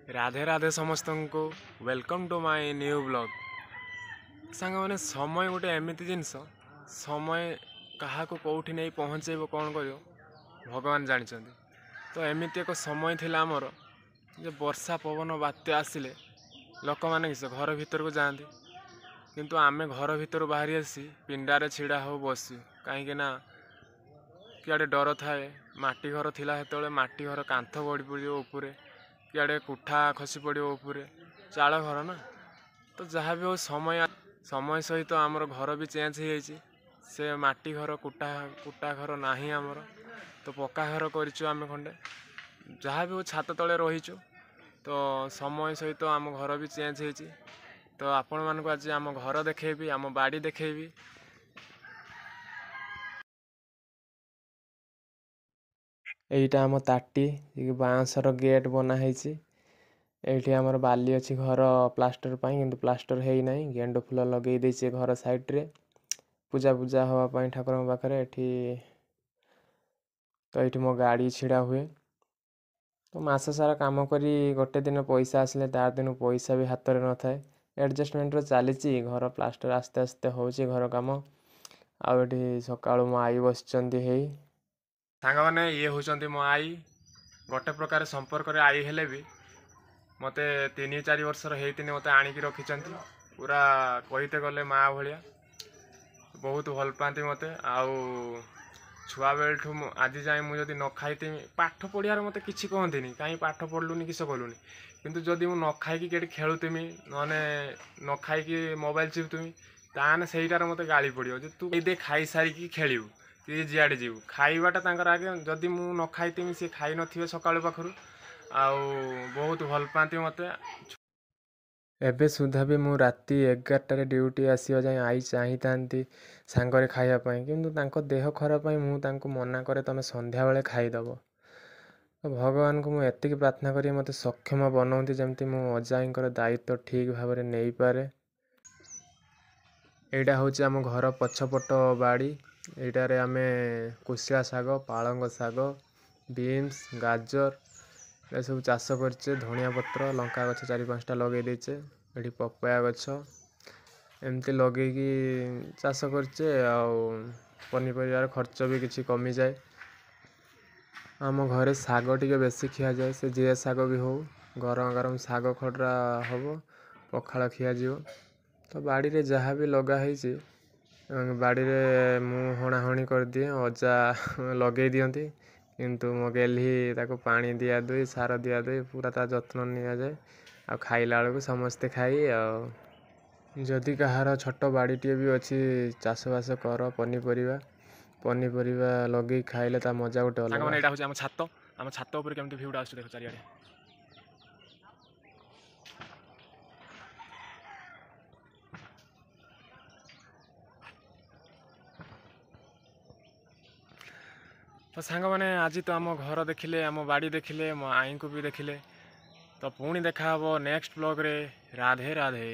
ରାଧେ ରାଧେ ସମସ୍ତଙ୍କୁ, welcome to my new vlog। ସାଙ୍ଗମାନେ, ସମୟ ଗୋଟେ ଏମିତି ଜିନିଷ, ସମୟ କାହାକୁ କେଉଁଠି ନେଇ ପହଞ୍ଚେଇବ, କ'ଣ କରିବ, ଭଗବାନ ଜାଣିଛନ୍ତି। ତ ଏମିତି ଏକ ସମୟ ଥିଲା ଆମର ଯେ ବର୍ଷା ପବନ ବାତ୍ୟା ଆସିଲେ ଲୋକମାନେ କିସ ଘର ଭିତରକୁ ଯାଆନ୍ତି, କିନ୍ତୁ ଆମେ ଘର ଭିତରୁ ବାହାରି ଆସି ପିଣ୍ଡାରେ ଛିଡ଼ା ହଉ ବସୁ। କାହିଁକି ନା କିଆଡ଼େ ଡର ଥାଏ। ମାଟି ଘର ଥିଲା ସେତେବେଳେ, ମାଟି ଘର କାନ୍ଥ ଗଡ଼ି ପଡ଼ିବ ଉପରେ, କିଆଡ଼େ କୁଠା ଖସି ପଡ଼ିବ ଉପରେ, ଚାଳ ଘର ନା। ତ ଯାହା ବି ହଉ, ସମୟ ସହିତ ଆମର ଘର ବି ଚେଞ୍ଜ ହେଇଯାଇଛି। ସେ ମାଟି ଘର କୁଟା ଘର ନାହିଁ ଆମର, ତ ପକ୍କା ଘର କରିଛୁ ଆମେ ଖଣ୍ଡେ। ଯାହା ବି ହଉ, ଛାତ ତଳେ ରହିଛୁ। ତ ସମୟ ସହିତ ଆମ ଘର ବି ଚେଞ୍ଜ ହେଇଛି। ତ ଆପଣମାନଙ୍କୁ ଆଜି ଆମ ଘର ଦେଖେଇବି, ଆମ ବାଡ଼ି ଦେଖେଇବି। ଏଇଟା ଆମ ତାଟି, ବାଉଁଶର ଗେଟ୍ ବନା ହେଇଛି। ଏଇଠି ଆମର ବାଲି ଅଛି ଘର ପ୍ଲାଷ୍ଟର ପାଇଁ, କିନ୍ତୁ ପ୍ଲାଷ୍ଟର ହେଇନାହିଁ। ଗେଣ୍ଡୁ ଫୁଲ ଲଗେଇ ଦେଇଛି ଘର ସାଇଡ଼ରେ ପୂଜା ପୂଜା ହେବା ପାଇଁ ଠାକୁରଙ୍କ ପାଖରେ। ଏଠି ତ ଏଇଠି ମୋ ଗାଡ଼ି ଛିଡ଼ା ହୁଏ। ତ ମାସ ସାରା କାମ କରି ଗୋଟେ ଦିନ ପଇସା ଆସିଲେ ତା ଦିନ ପଇସା ବି ହାତରେ ନଥାଏ। ଆଡ଼ଜଷ୍ଟମେଣ୍ଟରେ ଚାଲିଛି ଘର, ପ୍ଲାଷ୍ଟର ଆସ୍ତେ ଆସ୍ତେ ହେଉଛି ଘର କାମ। ଆଉ ଏଠି ସକାଳୁ ମୋ ଆଈ ବସିଛନ୍ତି ହେଇ। ସାଙ୍ଗମାନେ, ଇଏ ହେଉଛନ୍ତି ମୋ ଆଈ। ଗୋଟେ ପ୍ରକାର ସମ୍ପର୍କରେ ଆଈ ହେଲେ ବି ମୋତେ 3-4 ବର୍ଷର ହେଇଥିନି ମୋତେ ଆଣିକି ରଖିଛନ୍ତି, ପୁରା କହିତେ ଗଲେ ମା ଭଳିଆ। ବହୁତ ଭଲ ପାଆନ୍ତି ମୋତେ। ଆଉ ଛୁଆବେଳଠୁ ମୁଁ ଆଜି ଯାଏଁ ମୁଁ ଯଦି ନ ଖାଇଥିମି, ପାଠ ପଢ଼ିବାରେ ମୋତେ କିଛି କହନ୍ତିନି, କାହିଁ ପାଠ ପଢ଼ିଲୁନି, କିସ କଲୁନି। କିନ୍ତୁ ଯଦି ମୁଁ ନ ଖାଇକି କେଠି ଖେଳୁଥିମି, ନହେଲେ ନ ଖାଇକି ମୋବାଇଲ ଚିପୁଥିମି, ତାହେଲେ ସେଇଟାରେ ମୋତେ ଗାଳି ପଡ଼ିବ ଯେ ତୁ ଏଇ ଦେ, ଖାଇସାରିକି ଖେଳିବୁ କି ଯିଆଡ଼େ ଯିବୁ। ଖାଇବାଟା ତାଙ୍କର ଆଗେ। ଯଦି ମୁଁ ନ ଖାଇଥିମି, ସିଏ ଖାଇନଥିବେ ସକାଳୁ ପାଖରୁ। ଆଉ ବହୁତ ଭଲ ପାଆନ୍ତି ମୋତେ। ଏବେ ସୁଦ୍ଧା ବି ମୁଁ ରାତି 11ଟାରେ ଡ୍ୟୁଟି ଆସିବା ଯାଏଁ ଆଈ ଚାହିଁଥାନ୍ତି ସାଙ୍ଗରେ ଖାଇବା ପାଇଁ, କିନ୍ତୁ ତାଙ୍କ ଦେହ ଖରାପ ପାଇଁ ମୁଁ ତାଙ୍କୁ ମନା କରେ, ତୁମେ ସନ୍ଧ୍ୟାବେଳେ ଖାଇଦେବ। ତ ଭଗବାନଙ୍କୁ ମୁଁ ଏତିକି ପ୍ରାର୍ଥନା କରିବି, ମୋତେ ସକ୍ଷମ ବନାନ୍ତୁ ଯେମିତି ମୁଁ ଅଜା ଆଈଙ୍କର ଦାୟିତ୍ୱ ଠିକ୍ ଭାବରେ ନେଇପାରେ। ଏଇଟା ହେଉଛି ଆମ ଘର ପଛପଟ ବାଡ଼ି। ଏଇଟାରେ ଆମେ କୋଶିଳା ଶାଗ, ପାଳଙ୍ଗ ଶାଗ, ବିନ୍ସ, ଗାଜର ଏସବୁ ଚାଷ କରିଛେ। ଧନିଆ ପତ୍ର, ଲଙ୍କା ଗଛ 4-5ଟା ଲଗେଇ ଦେଇଛେ। ଏଠି ପପାୟା ଗଛ ଏମିତି ଲଗେଇକି ଚାଷ କରିଛେ। ଆଉ ପନିପରିବାର ଖର୍ଚ୍ଚ ବି କିଛି କମିଯାଏ। ଆମ ଘରେ ଶାଗ ଟିକେ ବେଶୀ ଖିଆଯାଏ। ସେ ଯେ ଶାଗ ବି ହଉ, ଗରମ ଗରମ ଶାଗ ଖଡ଼ରା ହେବ, ପଖାଳ ଖିଆଯିବ। ତ ବାଡ଼ିରେ ଯାହା ବି ଲଗା ହେଇଛି, ବାଡ଼ିରେ ମୁଁ ହଣାହଣି କରିଦିଏ, ଅଜା ଲଗେଇ ଦିଅନ୍ତି, କିନ୍ତୁ ମୋ ଗେହ୍ଲି ତାକୁ ପାଣି ଦିଆଦେଇ, ସାର ଦିଆଦେଇ, ପୁରା ତା ଯତ୍ନ ନିଆଯାଏ। ଆଉ ଖାଇଲା ବେଳକୁ ସମସ୍ତେ ଖାଇ। ଆଉ ଯଦି କାହାର ଛୋଟ ବାଡ଼ିଟିଏ ବି ଅଛି, ଚାଷବାସ କର, ପନିପରିବା ଲଗେଇ ଖାଇଲେ ତା ମଜା ଗୋଟେ ଅଲଗା। ସାଙ୍ଗମାନେ, ଏଇଟା ହେଉଛି ଆମ ଛାତ। ଆମ ଛାତ ଉପରେ କେମିତି ଭିଉଟା ଆସୁଛି ଦେଖ ଚାରିଆଡ଼େ। ତ ସାଙ୍ଗମାନେ, ଆଜି ତ ଆମ ଘର ଦେଖିଲେ, ଆମ ବାଡ଼ି ଦେଖିଲେ, ମୋ ଆଈଙ୍କୁ ବି ଦେଖିଲେ। ତ ପୁଣି ଦେଖାହେବ ନେକ୍ସଟ ବ୍ଲଗ୍ରେ। ରାଧେ ରାଧେ।